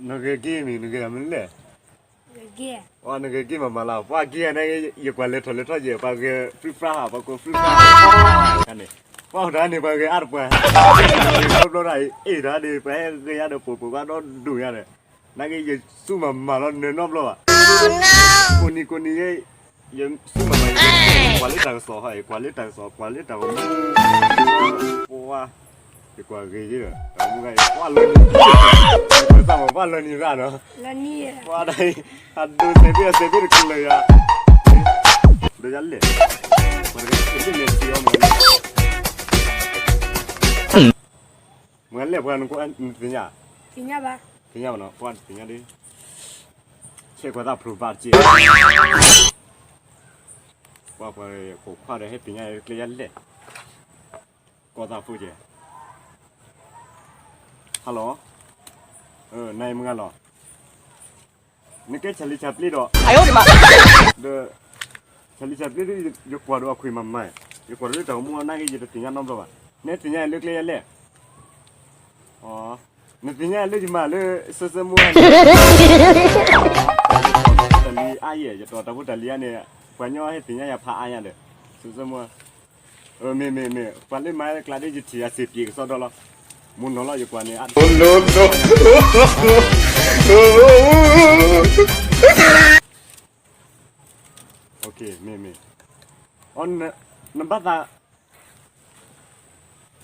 နဂဲၤက့ၤမ့ၢ် နဂဲၤမနုၤလဲၣ်. နဂဲၤက့ၤမးမးလီၤ ပှၤက့ၤန့ၣ် ယကွၢ်လဲၤထီၣ်လဲၤထီၣ်ယဲၢ် ပှၤဂဲၤ free fire ဟး ပှၤကိး free fire န့ၣ် ပှၤအီၣ်တၢ်န့ၣ် ပှၤဂဲၤအါတပှၤ ဘျီဘျီတၢ်အံၤ အဲၣ်တၢ်ဒ် ပှၤဟဲဂဲၤယါဒီးပိာ်ပိာ်ခွါဒီဒူၣ်ညါဒီး နာ်က့ယစူၢ်မးမးလီၤနၢၤနီတဘျီဘၣ် ကိးနံၤကိးနံၤ ယစူၢ်မးမး ကွၢ်လၢတၢ်ကစီၣ်ဟီ ကွၢ်လၢတၢ်ကစီၣ် ကွၢ်လၢတၢ်ဂီၤမူ ပှၤ ယကွၢ်ဂ့ၤယဲၢ် တၢ်ဂီၤမူဂၤအံၤ ပှၤလၢနံၤ ပှၤလၢနံၤရၣ်နီၤ ပှၤဒၣ်အံၤ အဒိးစဲးဘ့ၣ်အစဲးဘ့ၣ်တကလၢၤယၤ ဒီးယၤလဲၣ် ပှၤတဂၤစဲးဘ့ၣ်န့ၣ်တကလၢၤအီၤမး မ့ၢ်လဲၣ်ပှၤနသ့ၣ်ညါ သ့ၣ်ညါဘၣ်နီၤ ပှၤတသ့ၣ်ညါဒီး ဆဲးကွၢ်သးဖျိဘၣ်တက့ၢ် ပှၤပှၤကိးခွါဒီးဟဲသ့ၣ်ညါကျဲယၤလဲၣ် ကိးသးဖိကဲ hello နၤအံၤမုၢ်ဂၤလီၤ နကဲဆၣ်လံၤဆၣ်ပျ့ဒီး ဒီး ဆၣ်လံၤဆၣ်ပျ့ဒီး ယကွၢ်ဒီးအခွံၣ်မးမး ယကွၢ်ဒီးလၢတၢ်ဂီၤမူအနၢ်က့ ယတသ့ၣ်ညါနီတဘျီဘၣ် နသ့ၣ်ညါလၢကျဲယၤလဲၣ် နသ့ၣ်ညါလၢယမၤလၢ စၢၢ်စၢၢ်မူန့ၣ် တၢ်ဖိတၢ်လံၤအါယဲၢ် ယတီၢ်တၢ်ဖိတၢ်လံၤအါန့ၣ် ပှၤညီဟဲသ့ၣ်ညါယၤဖးအါညါဒီး စၢၢ်စၢၢ်မူ မ့ၢ်မ့ၢ်မ့ၢ် ပှၤလၢမၤကျးဒ်ယထံၣ်အစ့ၢ်ပျ့ၤကစီဒီလီၤ မူနီၢ်လီၤယကွၢ်န့ၣ် မ့ၢ်မ့ၢ် နဘၣ်သး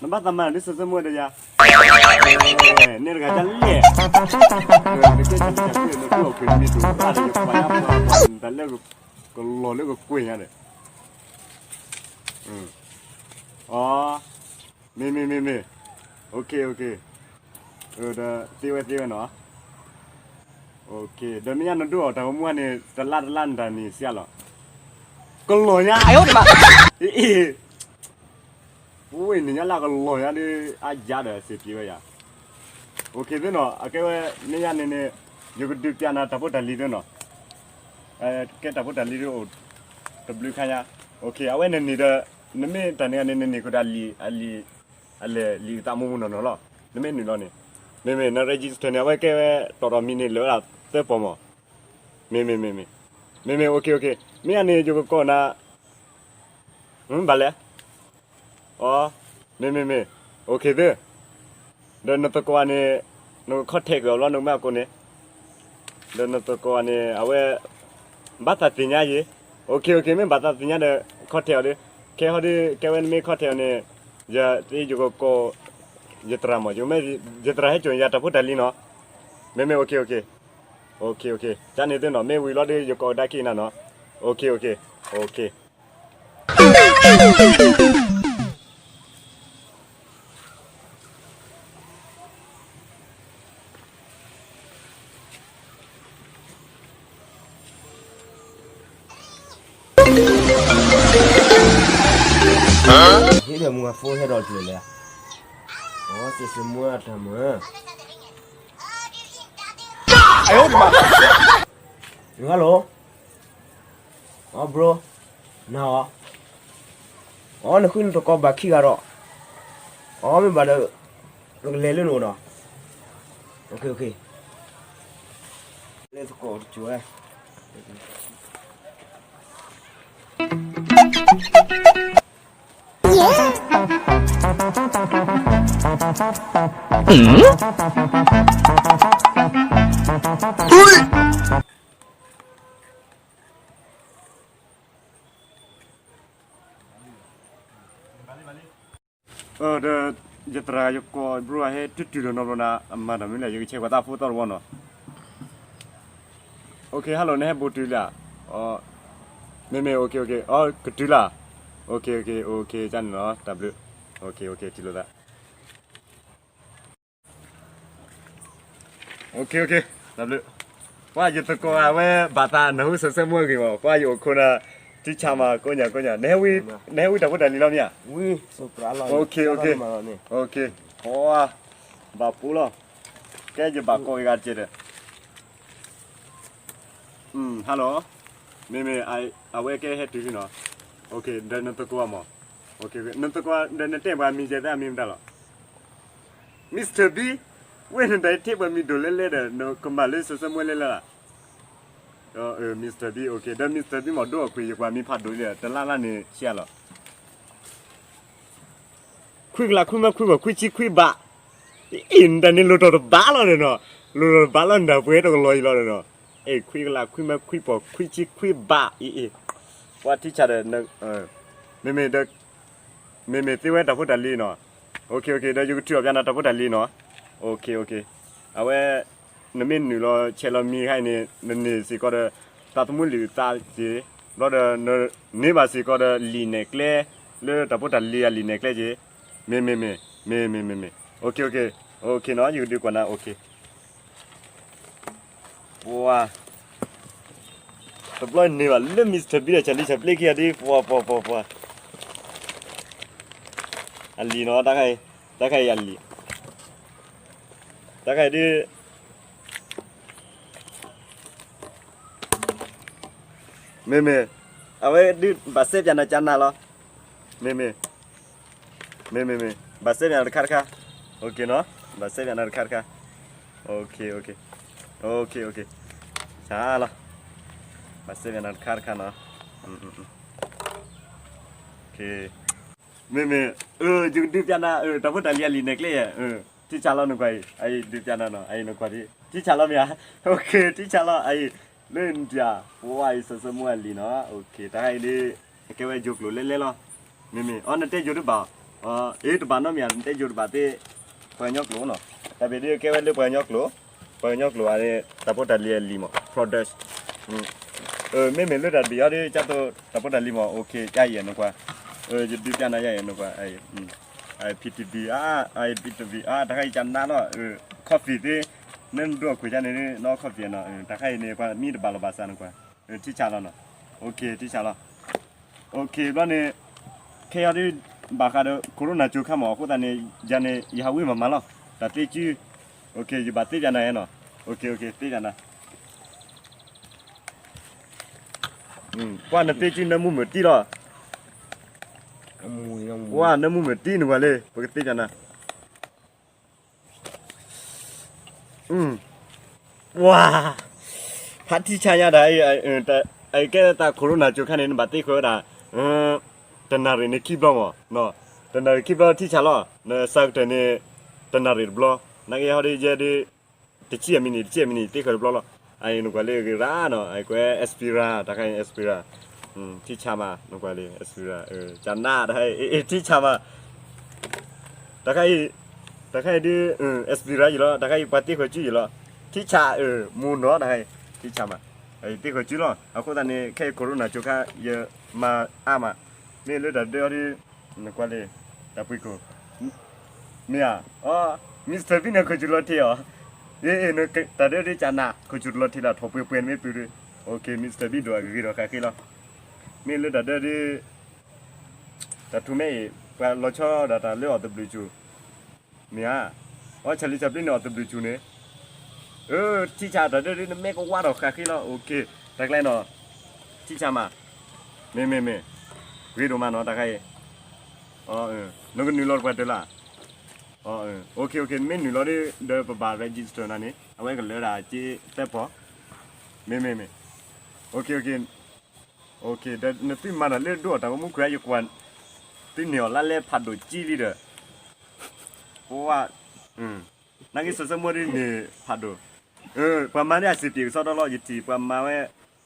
နဘၣ်သးမၤလၢစၢၢ်စၢၢ်မူဒီးယၤ နဲတဂၤတၢ်လဲၣ် နကဲဆၣ်လံၤဆၣ်ပျ့ဒီးနကအိၣ်ကွံာ်မံၤတူၢ်ဘၣ်ဒီးယကွၢ်ယါပှၤကွၢ်နတၢ်လၢကလီၤလၢကကွ့ၢ်ညါဒီး အ မ့ၢ်မ့ၢ်မ့ၢ်မ့ၢ် okay okay ဒီးသ့ဝဲသ့ဝဲနီၤ okay ဒီးမ့ၢ်ညါနဒိၣ်အီၤတၢ်ဂီၤမူန့ၣ် တလါတလါနတၢ်န့ၣ်စံးလီၤ ကလီၤညါ အ့ၣ် ပဝဲန့ၣ်ညါလၢကလီၤညါဒီး အယါဒီးစ့ၢ်ကီးဝဲယၤ okay သ့နီၤ အကဲဝဲ မ့ၢ်ညါန့ၣ်န့ၣ် ယကဒုးပျးနၤတၢ်ဖိတၢ်လံၤသ့နီၤ ကဲတၢ်ဖိတၢ်လံၤဒီးအိၣ် တဘျုးခါညါ okay အဝဲန့ၣ်န့ၣ်ဒီး နမ့ၢ်တၢ်န့ၣ်န့ၣ် နန့ၢ်ကဒီးလံာ် အလံာ် အလဲၤလံာ်သးမူမူနီၢ်နီၢ်လီၤ နမ့ၢ်နုာ်လီၤန့ၣ် မ့မ့ၢ်န register န့ၣ် အဝဲကဲဝဲတီၢ်တီၢ်မံၤန့ၣ် လၢာ်ဝဲဒၣ်သၢပီၢ်မး မ့မ့ၢ် မ့မ့ၢ် မ့မ့ၢ် okay okay မ့ၢ်အန့ၣ် ယကကိးနၤ ဘၣ်လဲၣ် အ မ့မ့ၢ်မ့ၢ် okay သ့ ဒီးနသကိးန့ၣ် နက contact က့ၤအီၤဘျီ နကမၢအကိးန့ၣ် ဒီးနသကိးန့ၣ် အဝဲ ဘၣ်သးသ့ၣ်ညါယ့ၣ် okay okay မ့ၢ်ဘၣ်သးသ့ၣ်ညါဒီး contact အီၤဒီး ခဲဟီဒီး ကဲဝဲနမ့ၢ် contact အီၤန့ၣ် ယ ယကကိး ယသရၣ်မး ယမ့ၢ် ယသရၣ်ဟဲစိာ်ယၤတၢ်ဖိတၢ်လံၤနီၤ မ့မ့ၢ် okay okay okay okay ကန့ၣ်သ့နီၤ မ့ၢ်ဝံၤလီၤဒီး ယကိးကဒါက့ၤနၤနီၤ okay okay okay ဟ့ၣ်ဒီးမူအဖိဟဲဒီးကျၢၤလဲၣ်, အီစ့စ့မူအတၢ်မုာ်, hello, အ bro, နၤအီၤ, အီ နဃုနသကိးဘၣ်ခံဂၤဒီး, အီ မ့ၢ်ဘၣ်ဒီး, နကလဲၤလၢနအိၣ်ဒီး, okay okay, လဲၤသကိးတကၠိၤဝဲ. Okay, hello န့ၣ်ဟဲဝံတၢ်ဖိသီတဝီနီၤ, okay hello န့ၣ်ဟဲဘူးတုၤလံဧါ, မ့မ့ၢ် okay okay အီ ကတုၤလံဧါ, okay okay okay ကန့ၣ်နီၤ တၢ်ဘျုး, okay okay ထံၣ်လိာ်သး okay okay တၢ်ဘျုး, ပှၤယသကိးအဝဲဘၣ်သးနၢ်ဟူစၢၢ်စၢၢ်မူအဂ့ၢ်မး, ပှၤယအိၣ်ခိးနၤ, ထံဆၣ်မးကိးညါကိးညါ, နဟဲဝံတၢ်ဖိတၢ်လံၤလီၤမ့ၢ်ဧါ, okay okay okay, ပှၤ ဘၣ်ပူၤလီၤ, ကဲယဘၣ်ကိးဂၤတက့ၢ်ဒီး okay okay okay hello, မ့မ့ၢ် အဝဲကဲဟဲတုၤလံနီၤ, ဒီးနသကိးမး, နသကိးဒီးနတဲပှၤမံၤယဲသ့ၣ်အမံၤမတၤလီၤ, Mister B, ဝဲနတၢ်ထံၣ်ပှၤမံၤဒိၣ်လဲလဲဒီး နကမၤလၢစၢၤစၢၤမွဲလဲလဲလီၤ, Mister B, ဒီး Mister B မးဒိၣ်အခွံ ယကွၢ်မံၤဖးဒိၣ်လံဒီး တလါလါန့ၣ်ဆံးလီၤ ခွံကလးခွံမၢခွံဘၣ် ခွံဆံခွံဘး, အံၤ နတၢ်န့ၣ်လိၣ်ထီၣ်တဘးလီၤဒီးနီၤ, လိၣ်ထီၣ်တဘးလီၤ နတၢ်ပှဲၤတကလီၤအံၤလီၤဒီးနီၤ, အံၤ ခွံကလးခွံမၢခွံပီၢ် ခွံဆံခွံဘးအံၤအံၤ, ပှၤထံဆးဒီး မ့မ့ၢ်ဒီး မ့မ့ၢ်သ့ဝဲတၢ်ဖိတၢ်လံၤနီၤ, ဒီးယကထုးအီၣ်ပျးနၤတၢ်ဖိတၢ်လံၤနီၤ, OK, အဝဲ နမ့ၢ်နုာ်လီၤဆဲးလီၤမံၤခါအံၤန့ၣ် နန့ၢ်စ့ၢ်ကီးဒီး သးသမူလံာ်သးက့ၤ, ဘျီဒီး နန့ၢ်ဘၣ်စ့ၢ်ကီးဒီးလံာ်နဲၣ်ကျဲ လၢတၢ်ဖိတၢ်လံၤအလံာ်နဲၣ်ကျဲက့ၤ, မ့မ့ၢ် မ့မ့ၢ် OK, OK နီၤ ယကဒုးကွၢ်နၤ OK, ပှၤ တဘျီန့ၢ်ဘၣ်လၢ Mister B ဒီး Charlie Chaplin ခံဂၤဒ် ပှၤ ပှၤ ပှၤ ပှၤ အလံာ်နီၤ တၢ်ခါအံၤ တၢ်ခါအံၤအလံာ် တၢ်ခါအံၤဒ် မ့မ့ၢ် အဝဲဒ်ဘၣ်စဲပၠးနၤကနၣ်လီၤ, မ့မ့ၢ် မ့မ့ၢ် မ့မ့ၢ် ဘၣ်စဲပၠးနၤတခါတခါ, OK နီၤ ဘၣ်စဲပၠးနၤတခါတခါ, OK, OK, ဆါလီၤ, ဘၣ်စဲပၠးနၤတခါတခါနီၤ, မ့မ့ၢ် ယကဒုးပၠးနၤ တၢ်ဖိတၢ်လံၤအလံာ်နဲၣ်ကျဲယဲၢ်, ထံဆးလီၤနကွၢ်အံၤ အအံၤဒုးပၠးနၤနီၤ အအံၤနကွၢ်ဒ် ထံဆးလီၤမ့ၢ်ဧါ, OK ထံဆာ်လီၤ အအံၤ လၢနတၢ် ပှၤအံၤ စၢၤစၢၤမူအလံၤနီၤ တၢ်ခါအံၤဒ် ကဲဝဲယိၤကျိာ်လဲလဲလီၤ မ့မ့ၢ် အီ နတဲယိၤတဘၣ် အ့ တဘၣ်နီတမံၤဧါ နတဲယိၤတဘၣ်သ့ ပှၤကညီကျိာ်နီၤ တၢ်ဘ့ၣ်ဒ်ကဲဝဲလၢပှၤကညီကျိာ် ပှၤကညီကျိာ်အံၤ တၢ်ဖိတၢ်လံၤအလံၤမး product မ့မ့ၢ်လၢတၢ်တဘ့ၣ်အီၤဒ် ကၢ်သိး တၢ်ဖိတၢ်လံၤမး OK ကယဲၢ်နကွၢ် ယဒုးပျးနၤယဲၢ်နကွၢ် အံၤ PTV အါ အံၤ PTV အါ တၢ်ခါအံၤကနၣ်လီၤ coffee သ့ နဒိၣ်ခွံၣ်ကန့ၣ် နီၢ် coffee နီၤ တၢ်ခါအံၤန့ၣ် ပှၤမံတဘၣ်လီၤဘၣ်စၢ်နကွၢ် ထံဆာ်လီၤနီၤ OK ထံဆာ်လီၤ OK ဘျီန့ၣ် ခဲအံၤဒ် ဘၣ်ဃးဒီး corona ကၠိခါမး အဃိသတးန့ၣ် ယၤန့ၣ် ယဟးဝံမၤမၤလီၤ တၢ်သ့ကု OK ယဘၣ်သ့ပျးနၤနီၤ OK OK သ့ပျးနၤ ပှၤနသ့ကုနၢမူမုာ်တံၢ်လီၤ ပှၤနၢမူမုာ်တံၢ်နကွၢ်လံ ပကသ့ပျးနၤ ပှၤ ဖးထံဆာ်ညါတၢ် အံၤကဲသး corona ကၠိခါန့ၣ် နဘၣ်သ့ခွဲးဝဲဒၣ် တနၣ်ရံၣ်န့ၣ်ခံဘျီမး တနၣ်ရံၣ်ခံဘျီထံဆာ်လီၤ နစၢ်ကတၢၢ်န့ၣ် တနၣ်ရံၣ်တဘျီ နာ်က့ဟီဒ်ယဲဒ် တဆံအမံးနံး တဆံအမံးနံး သ့ခွဲးတဘျီလီၤ အံၤနကွၢ်လၢဂ့ၤရၣ်နီၤ အံၤကွဲး Aspira တၢ်ခါအံၤ Aspira ထံဆာ်မး နကွၢ်လံ Aspira ကနၣ်တၢ်ခါအံၤ ထံဆာ်မး တၢ်ခါအံၤ တၢ်ခါအံၤဒ် Aspira ယံၤလီၤ တၢ်ခါအံၤပှၤသ့ခွဲးကုယံၤလီၤ ထံဆာ် မူနီၤ တၢ်ခါအံၤ ထံဆာ်မး သ့ခွဲးကုလီၤ အဃိသတးန့ၣ် ခဲအံၤ corona ကၠိခါ ယမၤအါမး မ့ၢ်လၢတၢ်ဒၢအီၤဒ် နကွၢ်လံ တၢ်ပှ့ၤခိၣ် မ့ၢ်ဧါ အီ Mister B န့ၣ် ခိၣ်စူၣ်လီၤထံးအီၤ အ့ တၢ်ဒၢဒ်ကနၣ် ခိၣ်စူၣ်တလီၤထံးလၢ ထီၣ်ပှဲၤပှဲၤမ့ၢ်ပုၢ်ဒ် OK Mister B ဒိၣ်အဂ့ၤဒီးဃးဃ့လီၤ မ့ၢ်လၢတၢ်ဒၢဒ် တၢ်ထူၣ်မဲအံၤ ပှၤလီၤဆီဒၣ်တၢ်လၢအီၤတဘျုးစူၣ် မ့ၢ်ဧါ အီ Charlie Chaplin န့ၣ်အီၤတဘျုးစူၣ်န့ၣ် အၢ ထံဆာ်တၢ်ဒၢဒ်နမ့ၢ်ကဝါထီၣ်ဃးဃ့လီၤ OK တၢ်ကျဲနီၤ ထံဆာ်မး မ့မ့ၢ်မ့ၢ် ဂ့ၤဒိၣ်မးနီၤ တၢ်ခါအံၤ နကနုာ်လီၤတပှၢ်တၢၢ်လၢ OK OK မ့ၢ်နုာ်လီၤဒီး ပဘၣ် register နၤန့ၣ် အဝဲကလၢဒၣ်က့သၢပီၢ် မ့မ့ၢ်မ့ၢ် OK OK ဒီးနသုမၤတၢ်လၢဒိၣ်အတၢ်ဂီၤမူခွဲး ယကွၢ် သုန့ၢ်အီၤလါလဲဖးဒိၣ်ကံလံဒီး ပဝါ နာ်က့ စၢၤစၢၤမူဒ်န့ၣ်ဖးဒိၣ် ပှၤမၤန့ၢ်အစံးပျ့ၤကစီဒီလီၤ ယထံၣ်ပှၤမၤဝဲ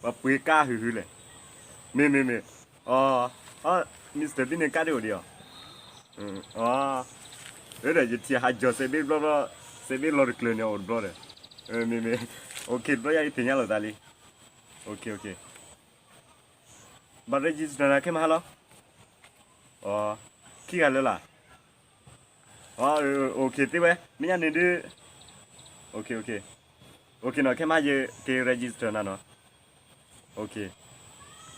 ပှၤပှ့ၤကါဟုၣ်ဟုၣ်လဲၣ် မ့မ့ၢ်မ့ၢ် အီ Mister B န့ၣ်ကါဒ်အိၣ်ဒံးအီၤ အီ ဒီးယထံၣ်ဟးကၠီၣ်စဲးဘ့ၣ်တဘျီဘျီ စဲးဘ့ၣ်လီၤတကျၢၤန့ၣ်အိၣ်တဘျီဒီး မ့မ့ၢ် OK တဘျီယၤယသ့ၣ်ညါလိာ်သးလံ OK OK ဘၣ် register နၤခဲမဟါလီၤ အီ ခံဂၤလၢာ်လၢ် အီ OK သ့ဝဲ မ့ၢ်ညါန့ၣ်ဒ် OK OK OK နီၤ ခဲမဟါယက့ၤ register နၤနီၤ OK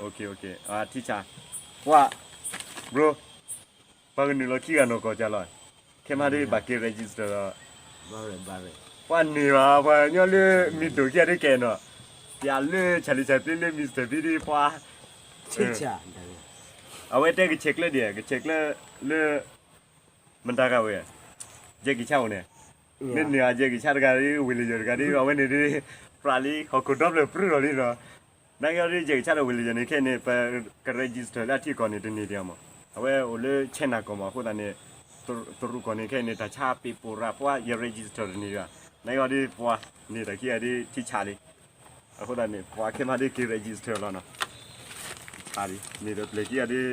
OK OK ထံဆာ် ပှၤ bro ပှၤကနုာ်လီၤခံဂၤနီၢ်ကီၢ်ကၢ်လီၤ ခဲမဟါဒ်ဘၣ်က့ၤ register လီၤ ပှၤန့ၢ်ဘၣ် ပှၤကညီလၢမံၤဒိၣ်ခံဂၤဒ်ကဲနီၤ ပျးလၢ Charlie Chaplin လၢ Mister Bean ဒ်ပှၤ, အဝဲတဲကဆဲးကျၢဒံး ကဆဲးကျၢလၢ မတၤဂၤဝဲ, ယဲကဆၣ်အိၣ်န့ၣ်, မ့ၢ်န့ၢ်အယဲကဆၣ်တဂၤဒ် ဝ့ၢ်လံယိၤတဂၤဒ် အဝဲန့ၣ်ဒ် ပျးလံ ဟီၣ်ခိၣ်ဒီဖျၢၣ်ပြူၢ်လီၤလံနီၤ. နာ်က့အီၤဒ် ယဲကဆၣ်ဒီးဝ့ၢ်လံယိၤန့ၣ် ခဲအံၤန့ၣ် ပက register လၢအထံကီၢ်န့ၣ် တန့ၢ်ဒံးအီၤမး, အဝဲအိၣ်လၢ China ကီၢ်မး အဃိသတးန့ၣ် တရူးကီၢ်န့ၣ် ခဲအံၤန့ၣ် တၢ်ဆါပ့ၤပိာ်ရၤပှၤ ယ register တန့ၢ်ဒံးဘၣ်. နာ်က့အီၤဒ်ပှၤန့ၢ်တၢ်ခံဂၤဒ်ထံဆါလံ. အဃိသတးန့ၣ် ပှၤခဲမးဒ်က့ၤ register လီၤနီၤ. န့ၢ်ဒီးပျဲၢ်ခံ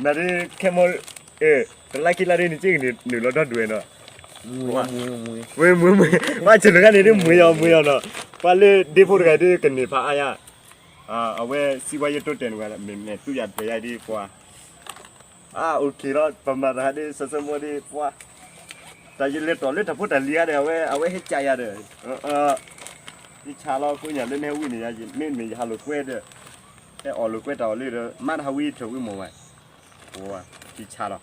ဂၤဒ် နၤဒ်ခဲမး, တလါခံလါဒ်န့ၣ် က့ၤကန့ၢ်နုာ်လီၤဒီဒူၣ်နီၤ. ဝဲမွ့မွ့, ဘၣ်ဆၣ်လၢခါန့ၣ်ဒ်မွ့အီၤမွ့အီၤနီၤ. ပှၤလၢဒ့ဖိတဂၤဒ်ကန့ၢ်ဖးအါယၤ, အဝဲစံးဝဲယတိတဲာ်န့ၣ်ဝဲ မ့ၢ်မ့ၢ်သူယၤတပျဲၤယၤဒ်ပှၤ အါ OK လီၤ ပမၤတၢ်ဒ် စၢၢ်စၢၢ်မိၢ်ဒ်ပှၤ, တၢ်ယလဲၤတီၢ်လၢတၢ်ဖိတၢ်လံၤဧါဒီး အဝဲ အဝဲဟဲကးယၤဒီး, ယဆါလီၤ ကိးညၣ်လၢနဟဲဝံန့ၣ် မ့မ့ၢ်ယဟးလိာ်ကွဲဒီး, ဟဲအီၣ်လိာ်ကွဲတၢ်အီၣ်လၢဒီး မါတဟးဝံထၢၣ်ဝံမိၢ်ဝဲ, ယဆါလီၤ.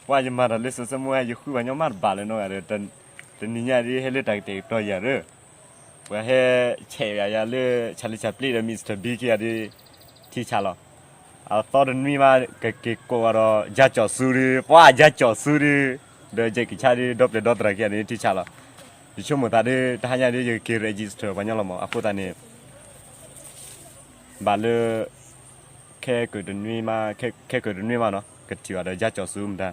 ပှၤယမၤတၢ်လၢစၢၢ်စၢၢ်မိၢ် ယဃုပှၤညီမးတဘၣ်လၢၤနီတဂၤဒီး, တနံၤညါဒ်ဟဲလၢတၢ်ကတဲာ်ကတီၤယၤဒီး, ပှၤဟဲဆဲးယၤလၢ Charlie Chaplin ဒီး Mister Bean ခံဂၤဒ် ထံဆါလီၤ. အသီတနွံမး ကက့ၤကိးဂၤဒီး ယါကၠီၣ်စူဒ်, ပှၤယါကၠီၣ်စူဒ်, ဒီးယဲကဆါဒ် ဒီပျဲၢ်ဒီသရၣ်ခံဂၤဒ် ထံဆါလီၤ. ယဆိကမိၣ်သးဒ် တဟါညါဒ် ယကက့ၤ register ပှၤညီလီၤမး အဃိသတးန့ၣ် ဘၣ်လၢ ခဲကတနွံမး, ခဲကတနွံမးနီၤ ကထံၣ်ဘၣ်ဒီးယါကၠီၣ်စူမတၤ,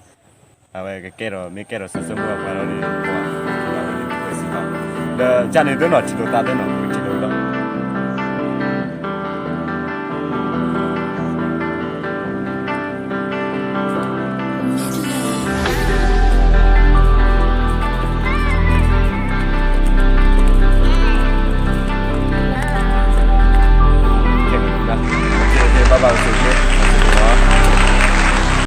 အဝဲကကဲထီၣ် မ့ၢ်ကဲထီၣ်စၢၢ်စၢၢ်မိၢ်ပှၤဒီး, ဒီးကန့ၣ်သ့နီၤ ထံၣ်လိာ်သးသ့နီၤ